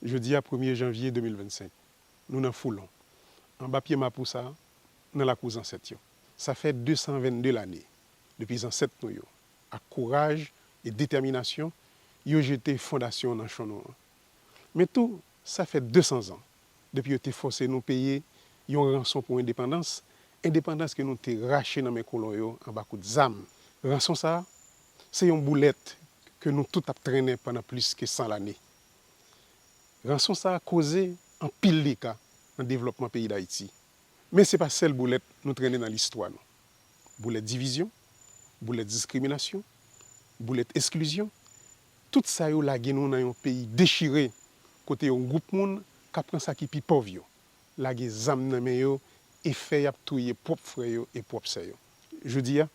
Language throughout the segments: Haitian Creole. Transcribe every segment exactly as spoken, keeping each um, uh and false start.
Jodi a, premye janvye de mil vennsenk, nou nan Foulon, anba pye mapou sa, nan lakou zansèt yo. Sa fè de san vennde lane depi zansèt nou yo, ak kouraj e detèminasyon, yo jete fondasyon nanchon nou an. Men tou, sa fè de san zan depi yo te fòse nou peye yon ranson pou endepandans, endepandans ke nou te rache nan men kolon yo anba kout zam. Ranson sa a, se yon boulèt ke nou tout ap trennen pandan plis ke san lane. Ranson sa a koze anpil dega nan devlòpman peyi Dayiti. Men se pa sèl boulèt nou trennen nan listwa nou. Boulèt divizyon, boulèt diskriminasyon, boulèt esklizyon, tout sa yo lage nou nan yon peyi dechire, kote yon gwoup moun ka pran sa ki pi pòv yo, lage zam nan men yo e fè y ap touye pwòp frè yo e pwòp sè yo. Jodi a,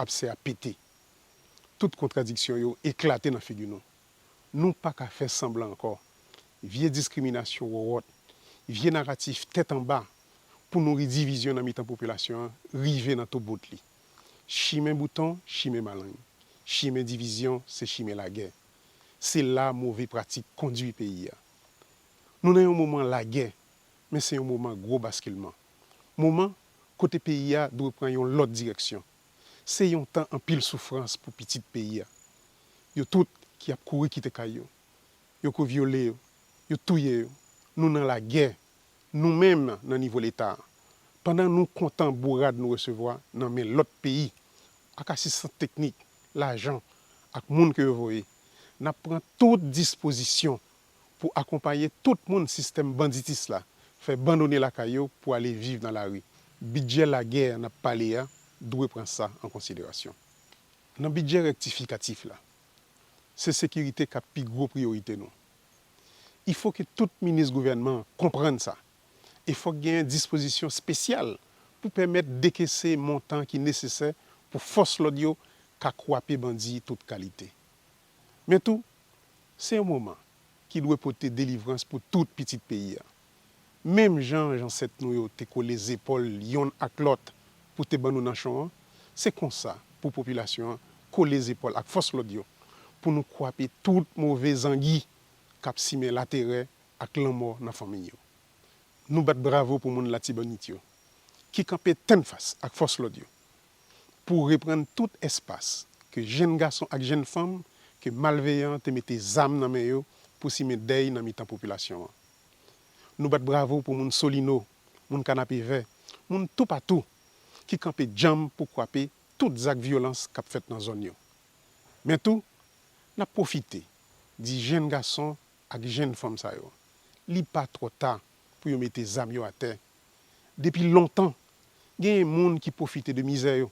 absè a pete. Tout kontradiksyon yo eklate nan figi nou. Nou pa ka fè sanblan ankò. Vye diskriminasyon wòwòt, vye naratif tèt anba pou nouri divizyon nan mitan popilasyon an rive nan tou bout li. Chimen bouton, chimen maleng. Chimen divizyon, se chimen lagè. Se la move pratik kondui peyi a. Nou nan yon moman lagè, men se yon moman gwo baskilman. Moman kote peyi a dwe pran yon lòt direksyon. Se yon tan anpil soufrans pou pitit peyi a. Yo tout ki ap kouri kite kay yo. Yo ko vyole yo, yo touye yo. Nou nan lagè, nou menm nan nivo Leta a. Pandan nou kontan bourad nou resevwa nan men lòt peyi, ak asistans teknik, lajan, ak moun ke yo voye, n ap pran tout dispozisyon pou akonpaye tout moun sistèm banditis la fè bandone lakay yo pou ale viv nan lari. Bidjè lagè n ap pale a dwe pran sa an konsiderasyon. Nan bidjè rektifikatif la, se sekirite k ap pi gwo priyorite nou. Il faut que tout minis gouvènman an konprann sa. E fòk genyen dispozisyon espesyal pou pèmèt dekese montan ki nesesè pou fòs lòd yo ka kwape bandi tout kalite. Men tou, se yon moman ki dwe pote delivrans pou tout pitit peyi a. Menm jan zansèt nou yo te kole zepòl yonn ak lòt pou te ban nou nanchon an, se konsa pou popilasyon an kole zepòl ak fòs lòd yo pou nou kwape tout move zangi k ap simen laterè ak lanmò nan fanmi yo. Nou bat bravo pou moun Latibonit yo ki kanpe tennfas ak fòs lòd yo pou reprann tout espas ke jenn gason ak jenn fanm ke malveyan an te mete zam nan men yo pou simen dèy nan mitan popilasyon an. Nou bat bravo pou moun Solino, moun Kanapevè, moun toupatou ki kanpe djanm pou kwape tout zak vyolans k ap fèt nan zòn yo. Men tou, n ap pwofite di jenn gason ak jenn fanm sa yo, li pa twò ta pou yo mete zam yo atè. Depi lontan, genyen moun ki pwofite de mizè yo,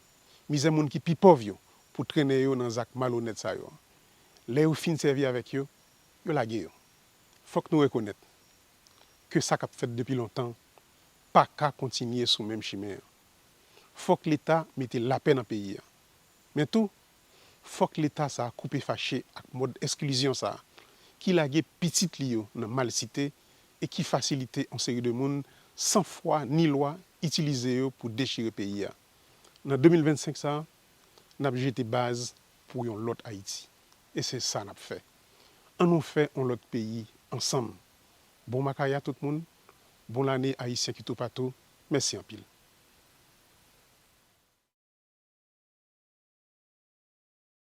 mizè moun ki pi pòv yo, pou trennen yo nan zak malonèt sa yo. Lè yo fin sèvi avèk yo, yo lage yo. Fòk nou rekonèt ke sa k ap fèt depi lontan pa ka kontinye sou menm chimen an. Fòk Leta mete lapè nan peyi a. Men tou, fòk Leta sa a koupe fache ak mòd esklizyon sa a ki lage pitit li yo nan malsite e ki fasilite yon seri de moun san fwa ni lwa itilize yo pou dechire peyi a. Nan de mil vennsenk sa a, n ap jete baz pou yon lòt Ayiti. E se sa n ap fè. Ann nou fè yon lòt peyi ansanm. Bon makaya tout moun, bon lane Ayisyen ki toupatou, mèsi anpil.